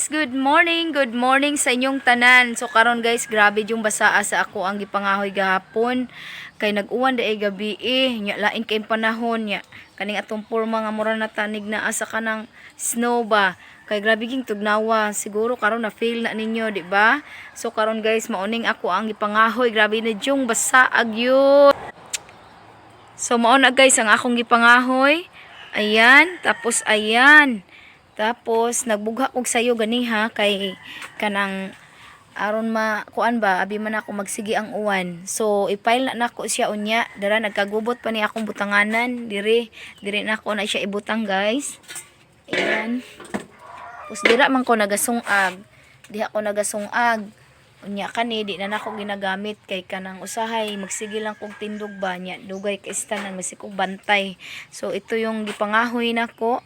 Guys, good morning sa inyong tanan. So karon guys, grabe yung basaa sa ako ang gipangahoy gahapon. Kay nag-uwan diay gabi eh, nya lain kay panahon nya. Kaning atong porma nga mura na tanig na asa kanang snow ba. Kay grabe ging tugnawa, siguro karon na feel na ninyo, di ba? So karon guys, mauning ako ang gipangahoy, grabe na yung basa agyud. So mao na guys ang akong gipangahoy. Ayan, tapos ayan. Tapos nagbugha kog sayo ganiha kay kanang aron ma kuan ba, abi man ako magsigi ang uwan. So i-file na nako siya unya. Dara nagkagubot pa ni akong butanganan diri. Diri na ako na siya ibutang, guys. Ayan. Tapos dira man ko nagasungag. Diha ko nagasungag. Unya kani di na nako ginagamit kay kanang usahay magsige lang kog tindog ba nya dugay kay tanan masig kog bantay. So ito yung gipangahoy nako.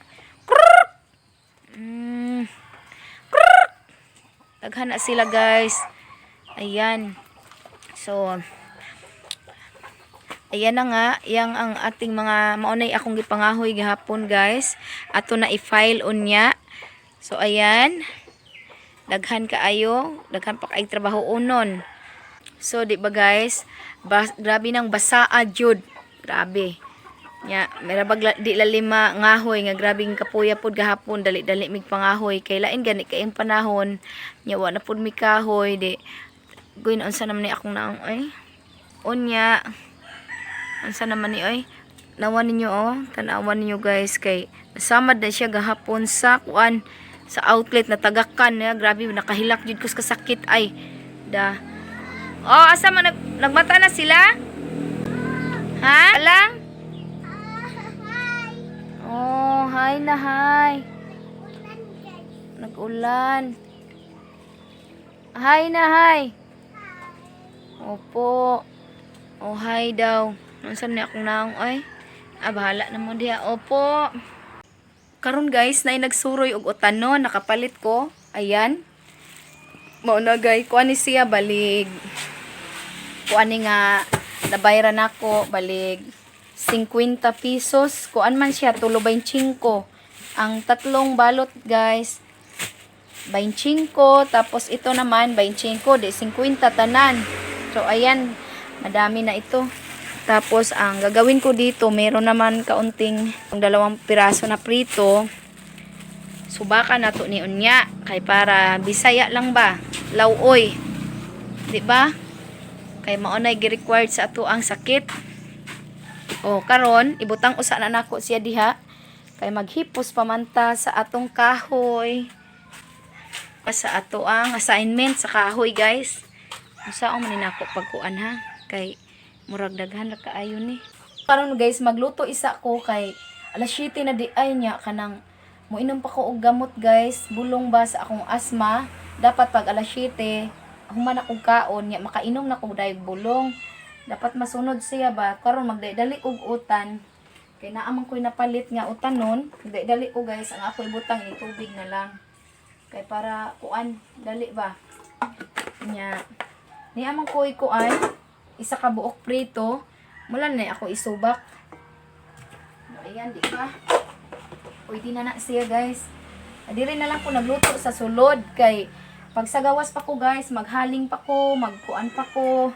Daghan na sila, guys. Ayan. So ayan na nga, yang ang ating mga maunay akong gipangahoy gahapon, guys. Ato na i-file unya. So ayan. Daghan kaayo, daghan pa kay trabaho unon. So di ba guys, grabe nang basaa jud. Grabe. Nya, mera bag di lalima ngahoy nga grabing kapuya pod gahapon, dali-dali mig pangahoy kay lain gani kay ang panahon. Nya wa na pod mi kahoy di guyn unsa naman ni akong naong ay. Unya unsa naman ni oy? Nawan ninyo oh, tan-awan ninyo guys, kay nasamad na siya gahapon sa kuan, sa outlet na tagakan ya, grabe nakahilak jud ko sa kasakit ay da. Oh, asa man nagmata na sila? Ha? Lang? Oh, hi na hi. Nag-ulan. Hi na hi. Opo. Oh, hi daw. Unsa ni akong naong oy? Ah, bahala na mo diha. Opo. Karon guys, naay nagsuroy og utanon, nakapalit ko. Ayan. Mao na guys, kuan ni siya balig. Kuan ni nga nabayran nako balig 50 pesos. Kuan man siya tulo 25. Ang tatlong balot guys, 25, tapos ito naman 25, di 50 tanan. So ayan, madami na ito. Tapos ang gagawin ko dito, meron naman kaunting 2 piraso na prito. Subaka na to ni unya kay para Bisaya lang ba? Lawoy. Di ba? Kay mao nay gi-required sa ato ang sakit. O karon ibutang usa na nako siya diha kay maghipos pamanta sa atong kahoy. Sa ato ang assignment sa kahoy, guys. Unsa man ni nako pagkuan ha, kay murag daghan ra kaayo ni. Karon guys, magluto isa ko kay alas 7 na di ay nya kanang moinom pa ko og gamot guys, bulong ba sa akong asma. Dapat pag alas 7 human akong kaon nya makainom na ko dayog bulong. Dapat masunod siya ba. Karon magdali og utan kay naa man ko'y napalit nga utan nun. Dali ko guys, ang ako ibutang ni tubig na lang. Kay para kuan, dali ba? Nya. Niya man ko'y kuan, isa ka buok prito. Mula na ako isubak. Ayan, di ba? Pwede na na siya guys. Diri na lang ko nagluto sa sulod kay pag sa gawas pa ko guys, maghaling pa ko, magkuan pa ko.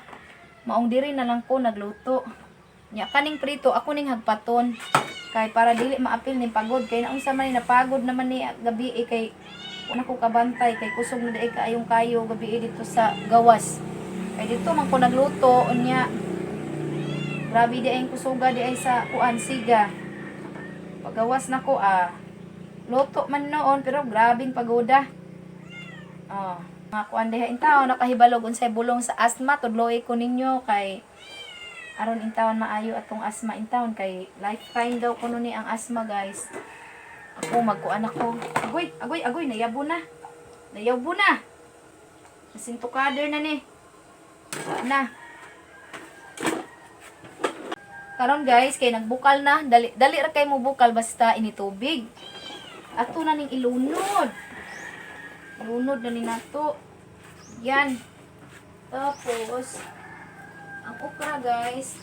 Maong diri na lang ko nagluto. Nya kaning prito ako ning hagpaton kay para dili maapil ning pagod, kay naunsa man ni napagod naman ni gabi eh, kay wala ko kabantay kay kusog na diay kaayong kayo gabi eh dito sa gawas. Kay dito man ko nagluto unya. Grabe di ay kusuga di ay sa kuan siga. Pagawas na ko ah. Luto man noon pero grabing pagoda. Oh, mga kuan diha intaw nakahibalog unsay bulong sa asthma, tudloi ko ninyo kay aron intawon maayo atong asthma intawon, kay lifetime daw kuno ni ang asthma, guys. Ako magkuan ako. Agoy, agoy, agoy, nayabo na. Nayabo na. Nasintukader na ni. Wa na. Karon guys, kay nagbukal na, dali dali ra kay mo bukal basta ini tubig. Ato na ning ilunod. Ilunod na ni nato. Yan. Tapos ang okra guys.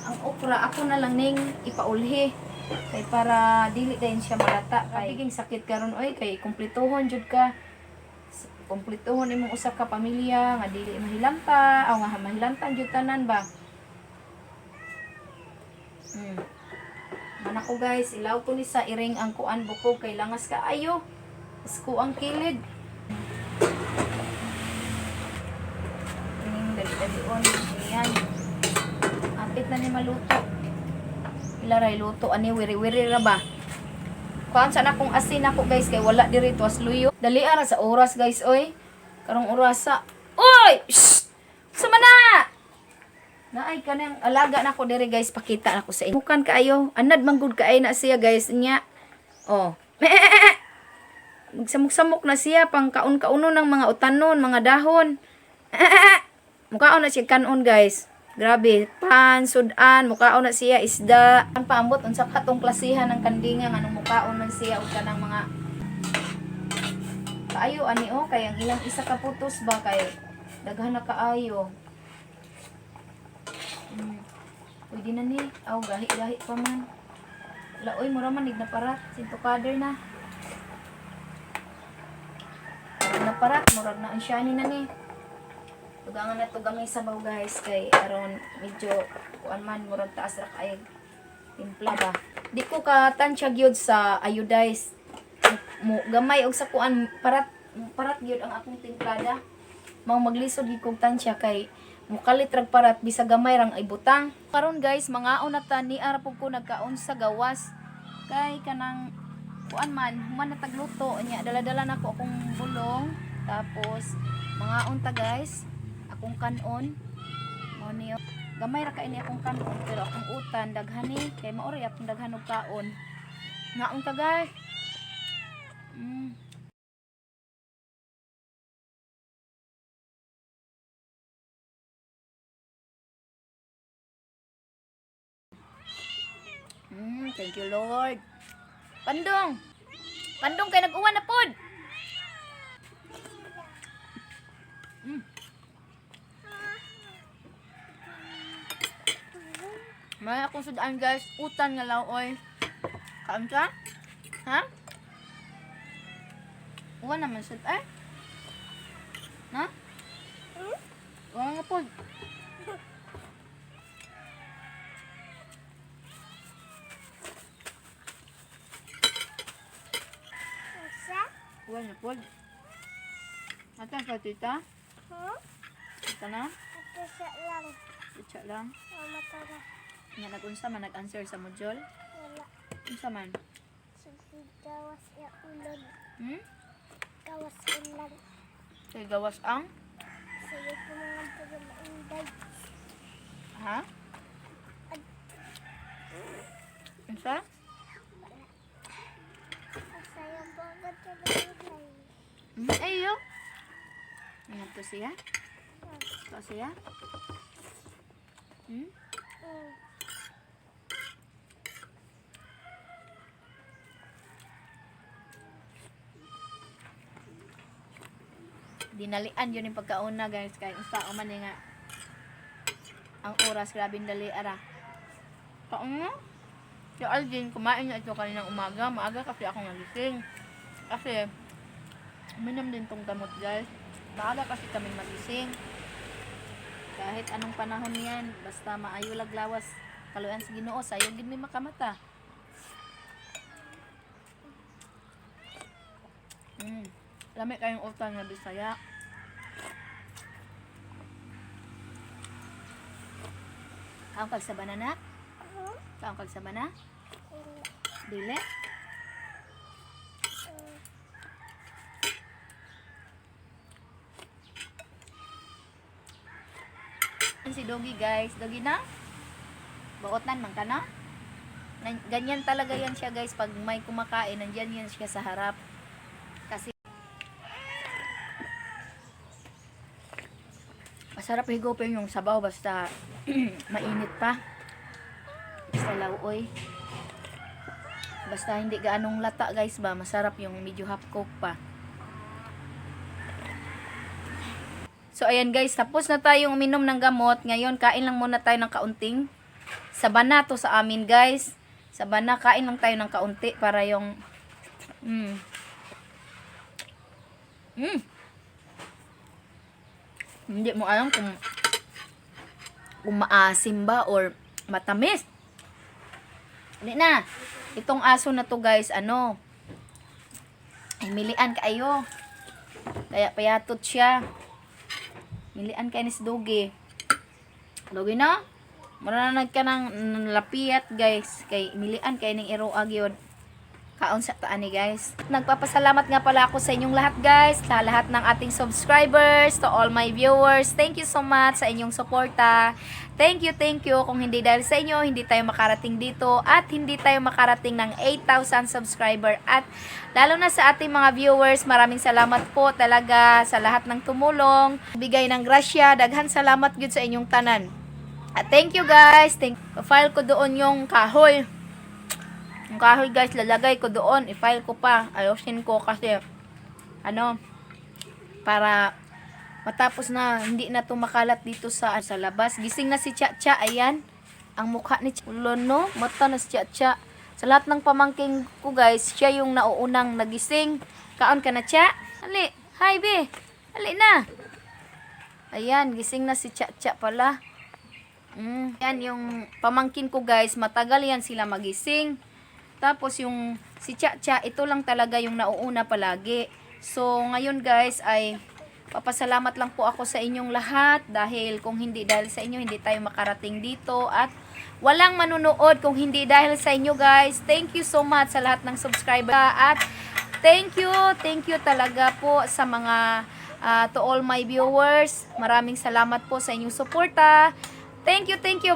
Ang okra ako na lang ning ipaulhi. Kay para dili dayon siya malata kay giging sakit karon oy, kay kumplituhon jud ka. Kumplituhon imong usa ka pamilya nga dili mahilanta aw nga mahilantan jud tanan ba. Man ako guys, ilaw ko ni sa iring ang kuan bukog kay langas ka ayo. Isko ang kilid. Ining dali-dalion. Ayan. Apit na ni maluto. Ilaray luto ani, wiri-wiri ra ba. Kuan sa na kung asin ako guys kay wala diri tuas luyo. Dali ara sa oras guys oy. Karong orasa. Oy! Shh! Sama na! Naay kanang alaga na ko diri guys, pakita na ko sa inyo. Mukan kaayo, anad man gud kaayo na siya guys nya. Oh. Magsamok-samok na siya pang kaon-kauno ng mga utanon, mga dahon. Mukaon na siya kanon guys. Grabe, pan, sudan, mukaon na siya isda. Ang paambot unsa katong klasihan ng kandinga nganong mukaon man siya og kanang mga kaayo ani oh, kay ang ilang isa ka putos ba kay daghan na kaayo. Pwede na ni. Aw, gahi-gahi pa man. Laoy, mura man, naparat. Sintukader na. Naparat, murag na ang shiny na ni. Tugangan na to gamay sabaw guys kay aron medyo kuan man, murag taas ra kay timpla ba. Di ko ka tansya gyud sa iodize. Mo gamay og sa kuan parat parat gyud ang akong timplada. Mao maglisod gyud kog tansya kay mukalit rag parat bisag gamay rang ibutang. Karon guys, mangaon na ta ni ara pud ko nagkaon sa gawas kay kanang kuan man, human na tagluto nya, dala-dala na ko akong bulong, tapos mangaon ta guys, akong kanon. Mao niyo. Gamay ra kay ni akong kanon pero akong utan daghan ni kay mao ra akong daghan og kaon. Ngaon ta guys. Thank you Lord. Pandong. Pandong kay nag-uwan na pod. May akong sudan guys, utan nga laoy. Kaon ka? Ha? Uwan naman sud ay. Na? Uwan nga pod. Uwan na pod. Atan ka tita? Tita na? Ate lang. Tita lang. Mama tara. Nga nag-unsa man nag-answer sa module? Wala. Unsa man? Sige, gawas ya ulod. Hmm? Gawas ulan. Kay gawas ang? Sige, kumangan pa yung mainday. Ha? Unsa? Asayang bagat sa ulay. Ayo. Ingat to siya. To siya. Dinalian yun yung pagkauna guys kay unsa man ni nga ang oras, grabe dali ara. Kaon nga. Si Alvin, kumain na ito kaninang umaga. Maaga kasi ako nagising. Kasi, uminom din tong gamot guys. Maaga kasi kami magising. Kahit anong panahon yan, basta maayo laglawas, kaluyan sa Ginoo, sayo gid may makamata. Lami kayong utang na Bisaya. Kaon kag sa banana? Huh? Kaon kag sa banana? Dili. Si Doggy guys, Doggy na? Baotan man ka na? Ganyan talaga yan siya guys, pag may kumakain, nandyan yan siya sa harap. Kasi Masarap higupin yung sabaw basta mainit pa. Basta lauoy. Basta hindi gaanong lata guys ba, masarap yung medyo half cook pa. So ayan guys, tapos na tayong uminom ng gamot. Ngayon, kain lang muna tayo ng kaunting sabana to sa amin guys. Sabana, kain lang tayo ng kaunti para yung. Hindi mo alam kung maasim ba or matamis. Hindi na. Itong aso na to, guys, ano, ay milian kaayo. Kaya payatot siya. Milian kay ni si Dogi. Dogi na? Mura ka ng lapiat, guys. Kay milian kay ning iroa gyud. Kaon sa taan ni, guys. Nagpapasalamat nga pala ako sa inyong lahat, guys, sa lahat ng ating subscribers, to all my viewers. Thank you so much sa inyong suporta. Thank you, thank you. Kung hindi dahil sa inyo, hindi tayo makarating dito at hindi tayo makarating ng 8,000 subscriber. At lalo na sa ating mga viewers, maraming salamat po talaga sa lahat ng tumulong. Bigay ng grasya, daghan salamat gyud sa inyong tanan. At thank you, guys. File ko doon yung kahoy. Yung kahoy, guys, lalagay ko doon. I-file ko pa. Ayusin ko kasi ano, para matapos na, hindi na tumakalat dito sa labas. Gising na si Cha Cha, ayan. Ang mukha ni Cha. Ulo, no? Mata na si Cha Cha. Sa lahat ng pamangking ko, guys, siya yung nauunang nagising. Kaon ka na, Cha? Ali. Hi, be. Ali na. Ayan, gising na si Cha Cha pala. Yan yung pamangkin ko, guys, matagal yan sila magising. Tapos yung si Cha Cha, ito lang talaga yung nauuna palagi. So ngayon, guys, ay papasalamat lang po ako sa inyong lahat dahil kung hindi dahil sa inyo, hindi tayo makarating dito at walang manunood kung hindi dahil sa inyo, guys. Thank you so much sa lahat ng subscriber at thank you talaga po sa mga to all my viewers. Maraming salamat po sa inyong suporta. Thank you, thank you.